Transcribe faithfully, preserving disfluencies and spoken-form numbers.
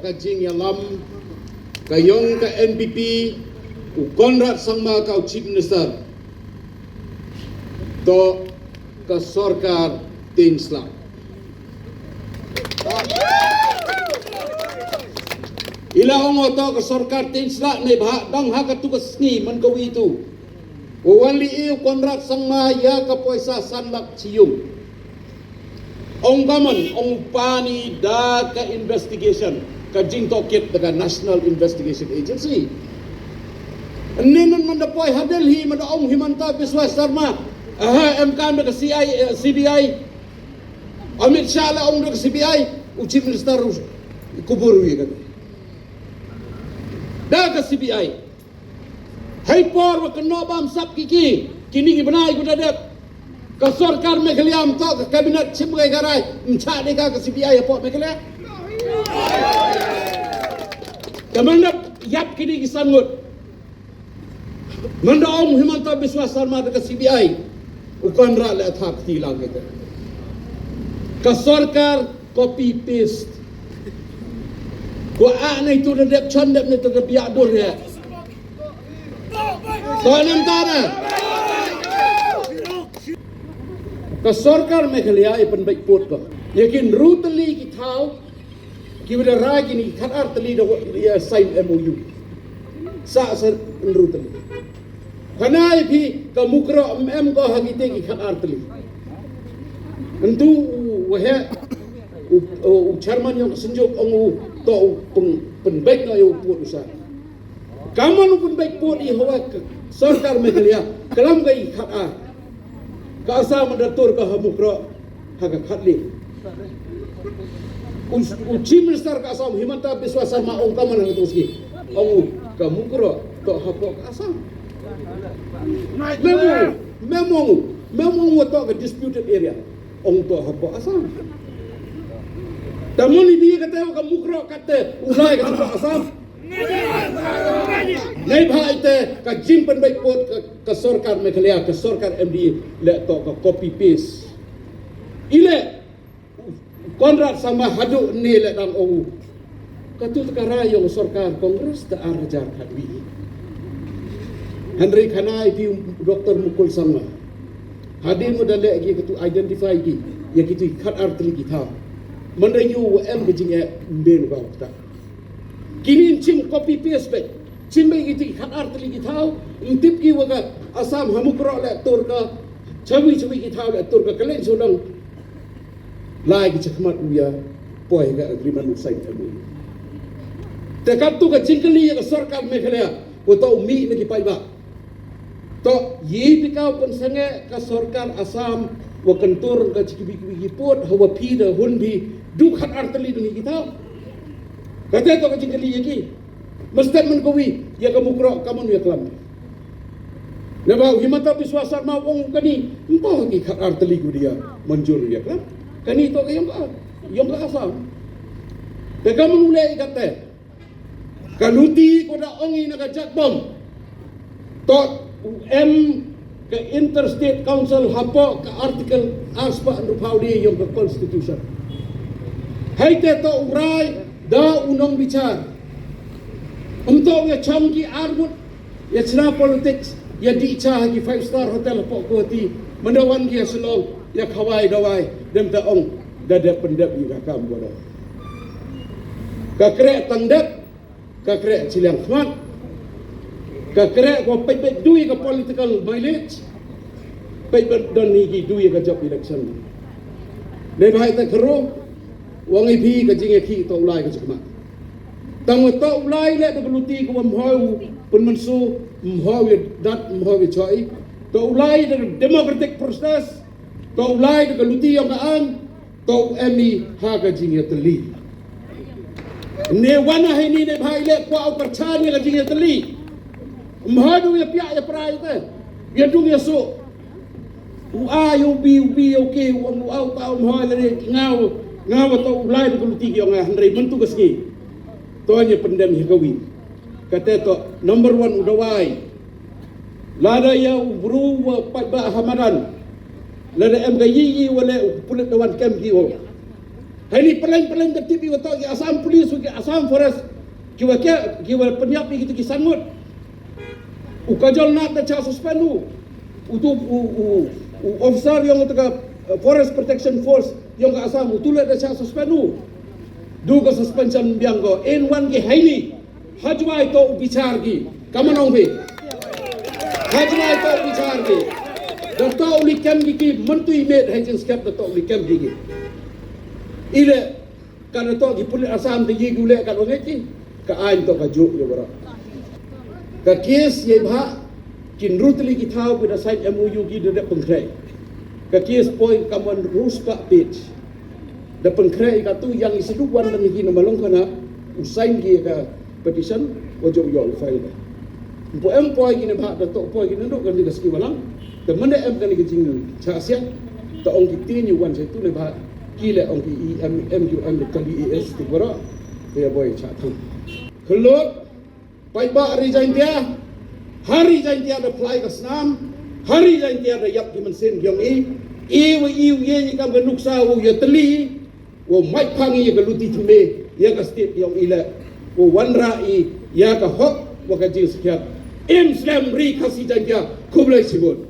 Ka jingïalam ka yong ka N P P, u Conrad Sangma ka u Chief Minister, to ka sorkar Tensla. Ila ong to ka sorkar Tensla ne ba dang ha ka tu ka sngi man ka wi tu. Wa wan li u Conrad Sangma ïa ka poisa san lak chiyung. Ong ka man, ong pani da ka investigation, ka jingtohkit da ka National Investigation Agency. Nen man da poi ha Delhi man da ong Himanta Biswa Sarma, aha, em kam da ka C I, eh, C B I. Amit Shah la ong da ka C B I, u Chief Minister u kubur wi kan. Da ka C B I. Hei por wa kynnoh bam sap ki ki, kini ki bnai ku da dep. Ka sorkar Meghalaya ym toh ka cabinet chim kai ka rai, ym chah dei ka ka C B I hapoh Meghalaya. Ka man dep ïap kini ki san ngut. Man da ong Himanta Biswa Sarma da ka C B I, u Conrad le athap ti lang kita. Ka sorkar copy paste. Ko a nei tu da dep chon dep ne tu da biak dur ya. Ko nem ta na. Ka sorkar Meghalaya i pynbeit put ko. Yakin rutali ki thaw, ki wada rai kini khat ar tali da wa ya sign M O U. Sa sa rutali. Khana i phi ka Mukroh em em ko ha kite ki khat ar tali. Entu u wahe u, u, u chairman yong ka Synjuk ong u to u pyn-, pynbeit no ïa u put u sa. Ka man u pynbeit put i hawa ka sorkar Meghalaya, ka lam ka i khat ar. Ka Assam da tur ka ha Mukroh, ha ka khat li. U, u Chief Minister ka Assam, Himanta Biswa Sarma, ong ka man ha ka tu ski. Ong u ka Mukroh, to hapoh ka Assam. Memo, memo, memo wa to ka disputed area. Ong to hapoh Assam. Tamun i bi kata ka Mukroh kata, u lai ka hapoh Assam. Nei bha ite ka jingpynbeit put ka, ka sorkar Meghalaya, ka sorkar M D A, le to ka copy paste. Ile Conrad Sangma haduh ne le dang ong u. Ka tu ka rai yong sorkar Congress ta ar hajar khatwi. Hynrei khana i phi Doctor Mukul Sangma. Hadien mo da le ki ka tu identify ki, ïa ki tu khat ar tali ki thaw. Man da yu wa em ka jing e mben ka ta. Kini chim copy paste beit. Chim beit kiti khat ar tali ki thaw. Ym tip ki wa ka Assam ha Mukroh le tur ka. Chawi chawi ki thaw le tur ka kalen sodang. Lai ki chakmat u ya. Poi ka agreement u sign M O U. Te katu ka jingkylli ya ka sorkar Meghalaya. Wa to u mi na ki paidbah. To, yi phi ka u pynsangeh ka sorkar Assam, wa kyntur ka chi kiwi kiwi ki pud, hawa phi da hun phi, du khat ar tali du hi ki thaw. Kata to ka jingkylli ya ki. Ma statement ka wi, ya ka Mukroh, ka man ya klam. Naba u Himanta Biswa Sarma ong kani, ym toh ki khat ar tali ku dia, manjur ya klam. Kani to ka yong ka, yong ka Assam. Te ka man u le i kata. Ka luti ko da ong i na ka jakbom. To u em ka Interstate Council hapoh ka Article ar spah hynriew phew de yong ka Constitution. Hei te to u rai da u nongbichar. Um to ya chong ki armut ya chna politics ya di cha ha ki five star hotel hapoh Guwahati. Manda wan ki ya Shillong ya khawai dawai dem ta ong da dep pyndep i ka kam ko da. Ka kreh tang dep, ka kreh chiliang khmat, ka kreh ko peit peit dui ka political mileage, peit peit don ni ki dui ka job election. Dei bha ita khero, wang i phi ka jingïakhih to u lai ka jingkhmat. Tang wa to u lai le da ka luti ko wa mhoi u pynmynsu, mhoi u dat, mhoi u choi. To u lai da ka democratic process, to u lai da ka luti yong ka ang, to u em i ha ka jingïatylli. Ne wan ha ini ne bha i le kwah u pyrchan ïa ka jingïatylli. Mha du ïa piah ïa prai te. Ïa dung ïa suk. U a ïa u bi u bi ïa u ke u ong u a u ta u mha le ne nga u nga wa to u lai da ka luti ki ong a hynrei myntu ka sngi. To ïa pyndem ïa ka wi. Kata to number one u dawai. Lada ïa u bru wa paidbah ha madan. Lada em ka yi yi wa le u pulit da wan kem ki o. Heini pyllein pyllein ka tip ïa u toh ki Assam Police, ki Assam Forest, ki wa ki ki wa pynïap ïa kita ki san ngut. U Kajol Nath da shah suspend u. U tu u u u officer ïong ka Forest Protection Force ïong ka Assam, u tu le da shah suspend u. Du ka suspension biang ko, en wan ki heini. Ha jwai toh u bichar ki. Kaman ong phi. Ha jwai toh u bichar ki. Da toh u likem ki ki, myntu i met ha jingskhem da toh u likem ki ki. Ile, ka da toh ki pulit Assam te yi ki u le ka dong ki. Ka ain toh ka juk ïa baroh. Ka kes ïa bha, kin rutli ki thaw ki da sign M O U ki da dep pynkhreh. Ka kes poi kaman rus ka page. Da pynkhreh ïa katu, ïa ngi sdang wan da ngi ki na Malong khana, u sign ki ïa ka petition, wa jong ïa u file. Mpo em poi ki ne bha, da toh poi ki ne duk kan di ka ski walang. Da mane em kan di ka jing cha sia. Da ong ki tin ïa wan sa tu ne bha. Ki le ong ki E M, M Q M, da kali E S tu bara. Te ïa boi cha thang. Khlot, paidbah ri Jaintia, ha ri Jaintia da phlai ka snam, ha ri Jaintia da ïap ki mynsiem ïong i, i wa i u ye ni kam ka nuksa u ya teli, u mait phang i ya ka luti thymme, ya ka state ïong i le, u wanrah i ya ka hok wa ka jingskhiat. Im slem ri Khasi Jaintia, khublei shibun.